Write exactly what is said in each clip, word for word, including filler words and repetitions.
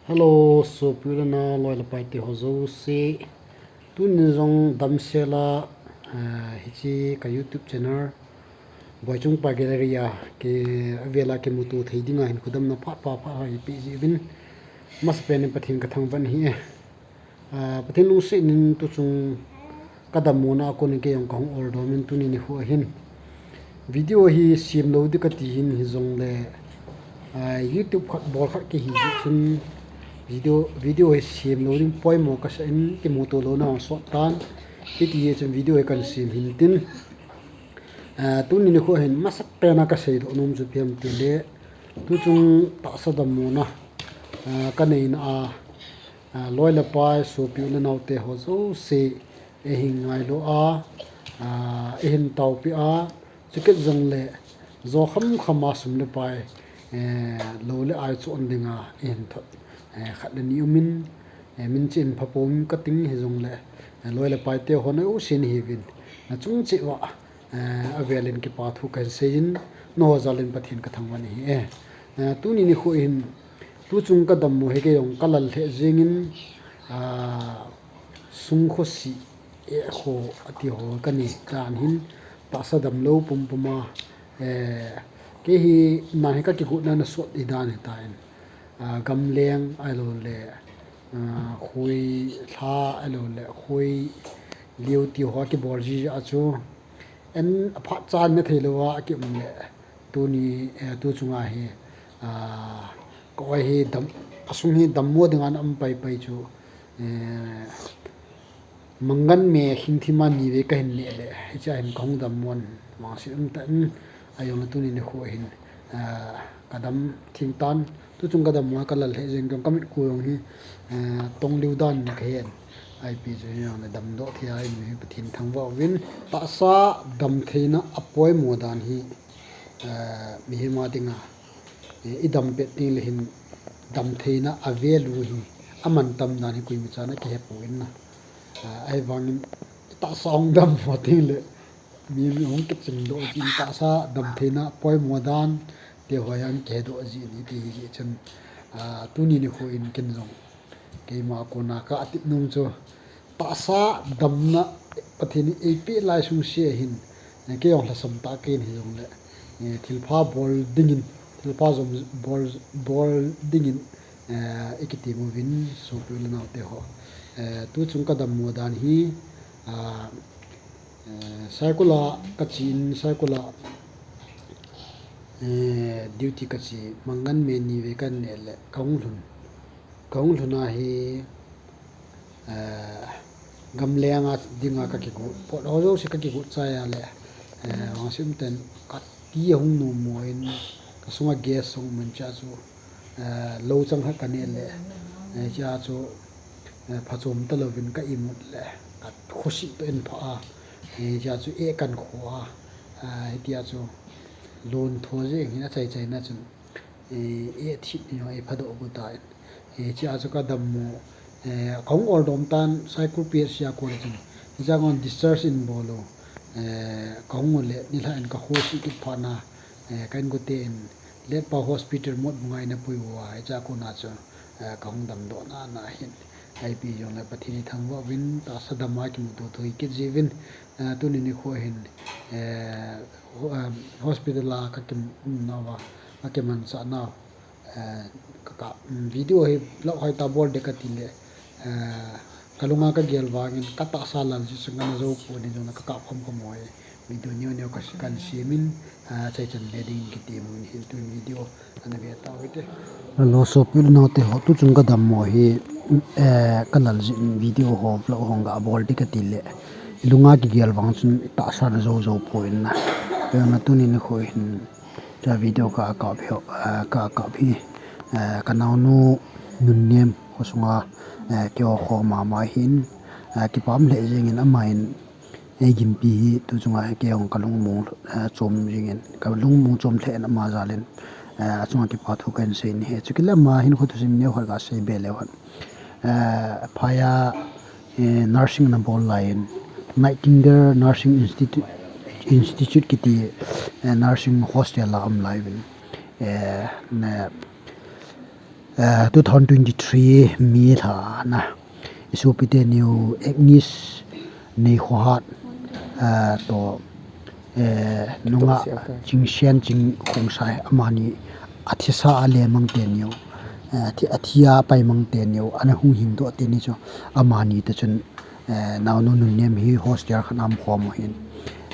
Hello, sopi u le nao, loi le pai te ho jouse. Tuni jong damsel a, ah, hiche ka YouTube channel, Boichungpa Gallery a, kei avel a kimuto thei dinga hinkho damna phat pha pha ho eipeh jeh uvin, masapen in Pathen ka thangvah in ahi e. Ah, Pathen lungset in tuchung ka dammo na a kon in kei jong ka hung oldom in tuni nikho a hin video hi sem lou ding kati hin hijongle, ah, YouTube khat bol khat kahi jeh chun video, video hi sem lou ding poimo kasa in kimuto louna jong sot tan. Hiti jeh chun video hi kan sem hin tin, ah, tuni nikho a hin masapen a ka seidoh nom chu ipi ham itile, tuchung tahsa dammo na, ah, ka neina a, ah, loi le pai, sopi u le nao te ho jouse, eihin ngailu a, ah, eihin taopi a, chukit jongle, jo kham kham a sum le pai, eh, lou le ai chon dinga eihin thot, eh, khat le ni um in, eh, min chen pha pom kating hijongle, eh, loi le pai te ho na u sin hiuvin, na chung cheh uva, eh, avel in kipa thu kahin sei in, nangho jal in Pathen ka thangvah in ahi e. Eh, tuni nikho hin, tuchung ka dammo hi kei jong ka lal lheh jeng in, ah, sung khosi, eh, kho ati ho ka nei dan hin, tahsa damlou pum pum a, eh, kei hi nang hi ka kigotna na sot hi dan hi tan, ah, gamleng ahilou le, ah, khoi lha ahilou le khoi liu ti ho kibol ji a chu, en aphat chan na thei lou a, a ki um le. Tuni, eh, tuchung a hi, ah, ka oi hi dam, a sung hi dammo dinga na um pai pai chu, eh, mangan me hing thim a ni vei ka hin neh le, hiche a hin ka hung dammo in, vangset um tan, ahijongle tuni nikho hin, ah, ka dam theng tan, tuchung ka dammo a ka lal lheh jeng jong ka mit ku jong hi, ah, tong liu dan in ka hen. Ipi chu hijongle damdoh thei a i um hi Pathen thangvah uvin. Tahsa damtheina a poimo dan hi, eh, mihem a dinga, eh, i dam pet ding le hin damtheina a value hi a mantam dan hi koima chan a kihe pon na. Eh, ahivangin tahsa hung dammo ding le mi, mi hung kichim doh jin tahsa damtheina poimo dan te ho jong kihe doh jin hiti hi chun, ah, tuni nikho in ken jong keima kona ka tep nom chu, tahsa damna Pathen in eipeh lai sungse a hin, eh, kei jong lhasam tah kei in hijongle, eh, thilpha bol dingin, thilpha jom bol, bol dingin, eh, i kitem uvin sopi u le nao te ho. Eh, tuchung ka dammo dan hi, ah, eh, Saikul a ka che in, Saikul a, eh, duty ka che, mangan me ni vei ka neh le ka hung lhun. Ka hung lhun a hi, eh, gamleng a dinga ka kigot, pot ho jouse ka kigot chai a le, eh, vangset um tan ka ti a hung nom mo in ka sunga gas hung um in chea chu, eh, lou chang khat ka neh le, eh, chea chu, eh, phachom talouvin ka imut le, ka khosi toh in pha a, eh, chea chu eh kan kho a, eh, hitia chu lon tho jeng hin achai chai na chun, eh, eh, thip ni ho, eh, phadoh gu tan. Eh, chea chu ka dammo, eh, ka hung oldom tan, Saikul P H C a kon chun. Hichea kon discharge in bol u, eh, ka hung u le, nilhah in ka khosi kit phat na, eh, ka inkote in, Letpao Hospital Motbung a eina pui uva, hichea kona chu, eh, ka hung damdoh na, na hin. Ipi jongle Pathen i thangvah uvin, tahsa dam a kimuto thei kit jiuvin, eh, tuni nikho hin, eh, ho-, um, hospital a ka kium nauva, ka kimanchah nau, eh, ka, ka, um, video hi vlog hoitah bol ding kati le, eh, ka lunga ka gel vangin ka tahsa lal jeh chun kana jou pon hijongle ka kap khom khom u hi video neo neo ka, kan sem in, eh, achaichan le ding in kitem uvin hin tun video ana ve tau hite. Hello, sopi u le nao te ho, tuchung ka dammo hi, eh, ka lal jeh in video ho vlog ho ga bol ding kati le, i lunga kigel vang chun tahsa na jou jou pon na. Pe na tuni nikho hin, cha video ka kap hi, eh, ka kap hi, eh, ka naonu Nunnem khosunga, eh, keiho kho mama hin, eh, kipah lheh jeng in ama in, ei gimpi hi tuchunga hi kei jong ka lungmong, eh, chom jing in, ka lungmong chom lheh in ama jal in, eh, achunga kipa thu kahin sei in ahi. Chukit le ama hin khu thusim neo khat ka sei be leu hen. Eh, phai a, eh, nursing ana bol lai in, Nightingale Nursing Institute, Institute kiti, eh, nursing hostel a um lai uvin. Eh, ne, Eh, two thousand twenty-three May lha na, i sopite neo Agnes Neikhohat, eh, toh, eh, nungah Chingsian Chingkhongsai, amani athisa a lemang te neo, eh, athi, athi a paimang te neo, ana hung hingdoh teni chu, amani te chun, eh, naonu Nunnem hi hostel khat a um khom u ahin,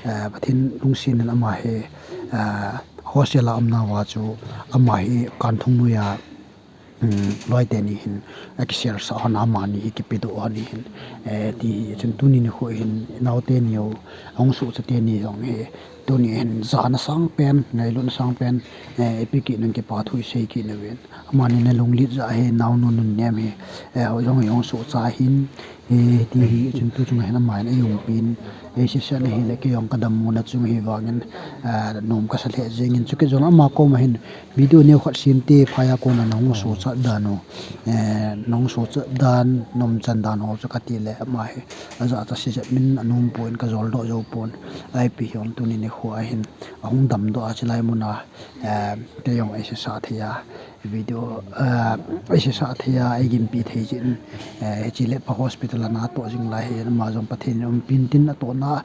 eh, Pathen lungset in ama hi, eh, hostel a umna uva chu, ama hi Kanthong noiya, um, loi teni hin, eh, akiselsah hon, amani hi kipedoh hon ahin, eh, ti hi chun tuni nikho hin, naote neo, ahung sohcha teni jong hi, tuni hin jana sangpen, ngailutna sangpen, eh, ipi kit nung kipa thu isei kit nauvin. Amani na lunglet jeh a hi, naonu Nunnem hi, eh, hoi jong hi ahung sohcha ahin, eh, ti hi chun tu chunga hin amahin eiumpin, eiseisan ahile, kei jong kadammona chung hi vangin, eh, nom kasa lheh jengin, chukit jong ama koma hin, video neo khat sem te, phai a kona nahung sohcha dan u, eh, nahung sohcha dan, nomchan dan ho chu kati le, ama hi, ajahcha seiset min anom pon, kajoldoh jou pon, ipi hijong tuni nikho a hin, ahung damdoh a, chulai muna, eh, kei jong eiseisah thei a, video, eh, eiseisah thei a, eiginpi thei jeh in, eh, hiche Letpao Hospital a natoh jing lai hi, ama jong Pathen in umpin tin atohna,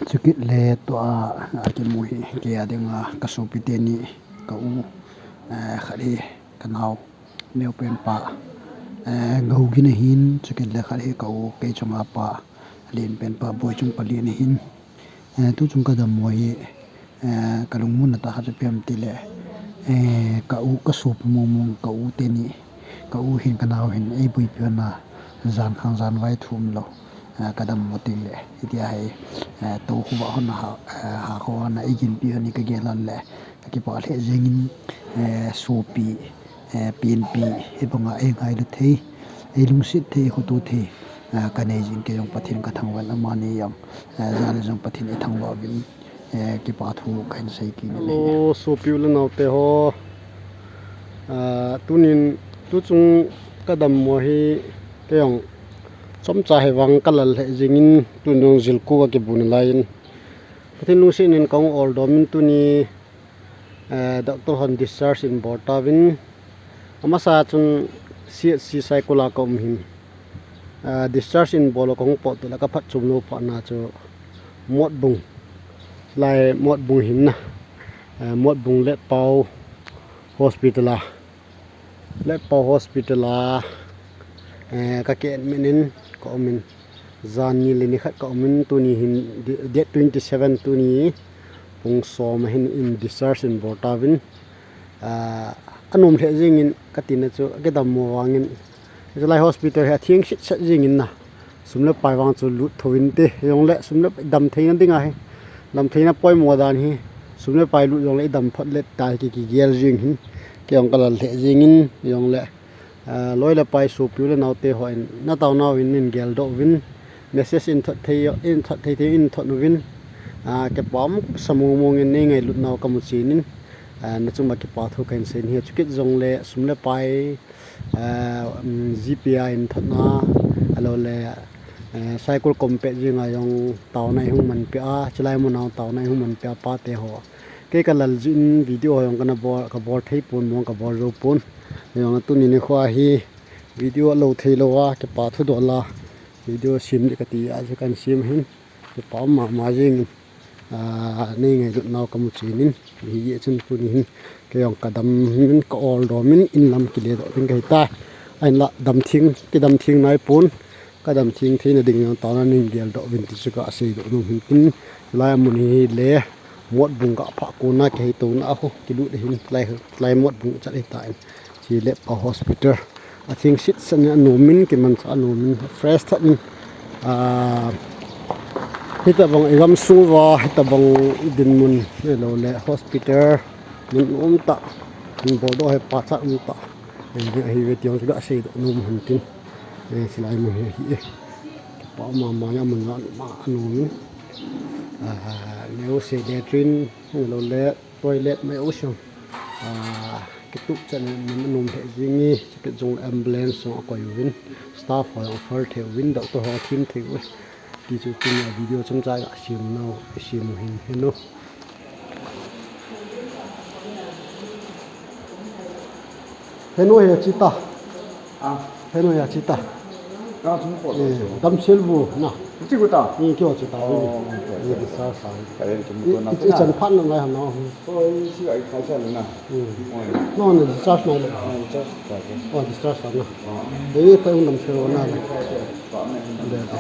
chukit le tua, akimu hi, kei a dinga, kasopite ni, ka u, eh, khat hi, kanao, neopen pa, eh, Gaugin ahin, chukit le khat hi ka u, kei chunga pa, alenpen pa, Boichung Palen ahin, eh, tu chung kadammo hi, eh, kalungmonna tah khat chu ipi ham itile, eh, ka u, kasopi mongmong ka u teni, ka u hin kanao hin eiboipi hon a, jan khang jan vai thum lou, eh, kadammo tengle, hitia hi, eh, tou khovah hon a, eh, ha khovah hon a eiginpi hon hi kagel hon le, kakipah lheh jengin, eh, sopi, eh, penpi, hibanga eingailu thei, eilungset thei, eikhoto thei, eh, kanei jing, kei jong Pathen kathangvah in, amani jong, eh, jan le jong Pathen ithangvah uvin, eh, kipa thu kahin sei kit in ahi. Hello, sopi u le naote ho. Ah, tunin, tu chung kadammo hi, kei jong chomcha hivang kalal lheh jengin, tun jong jilku kakibu nalai in, Pathen lungset in kahung oldomin tuni, eh, doctor hon discharge in bol tauvin, amasa chun C H C Saikul a kaum hin, eh, discharge in bol u kahung potdoh le kaphatchom lou phatna chu Motbung, lai Motbung hin na, eh, Motbung Letpao Hospital a, Letpao Hospital a, eh, kaki admit in, kaumin, jan ni le ni khat kaumin, tuni hin, date twenty seven tuni, pung som a hin in discharge in bol tauvin, ah, anom lheh jengin, katina chu, akidammo vangin, chulai hospital hi atheng setset jengin na, sum le pai vang chu lut thou inte, hijongle sum le pai damtheina dinga hi, damtheina poimo dan hi, sum le pai lut jongle idam phot le tai ki, kigel jeng hin, kei jong kalal lheh jengin, hijongle, ah, loi le pai sopi u le naote hon, nataonau hin neigel doh uvin, message in thot thei, in thot thei thei in thot uvin, ah, kipa umsa mongmong in neingailutnau kamu chen in, ah, nachunga kipa thu kahin sei in ahi, chukit jongle sum le pai, eh, um, G P A in thotna, ahilou le, eh, Saikul Complex jenga jong taona ihung manpeh a, chulai muna taona ihung manpeh a pate ho. Kei kalal jeh in video ho jong kana bol, kabol thei pon, mong kabol jou pon. Jong tuni nikho hi video lou thei lou a, kipa thu dol a, video sem ding kati a, chu kahin sem hin. Kipa um mama jengin, ah, neingailutnau kamu chen in, hijeh chun tuni hin, kei jong kadam in ka oldomin, in lam kile doh ding kahitai. Ahinla damtheng, kidamtheng naipon, kadamtheng theina ding jong taona neigel doh uvin ti chu kasei doh nom hin tin, lai mun hi le, Motbung kaphah kona kihei touna a ho, kilut hin, lai, lai Motbung chat hitan. Hiche Letpao Hospital. Atheng setset in anomin, kimanchah anomin, fresh tah in. Ah, hitabang igamsung uva, hitabang dinmun, ahilou le hospital, mun umtah, mun boldoh hi pachat umtah. Ahi, ahi ve ti jong chu kasei doh nom hin tin. Eh, chulai mun hi ahi e. Kipa mama jeng mun a, ma anomin. Ah, neo se latrine, ahilou le, toilet mai u sung. Ah, kitup chan in anom lheh jeng e, chukit jong ambulance jong akoi uvin, staff ho jong aphal thei uvin, doctor ho athem thei uve. Ti chu tunia video chomcha kasem nau, isem u hin henu. Heno he chita. Ah. Heno he chita. Ka thum ko. Eh, damsel bu na. Chi ko ta. Ni kyo chita. Oh, oh, oh. Ni discharge sa. Ka le thum ko na. I, i chan phat na lai ham na. Oh, i si ai khai sa na. Hmm. Oh. No, no, discharge na. Oh, discharge sa. Oh, discharge sa na. Oh. Ni pa yung damsel na. Ka le.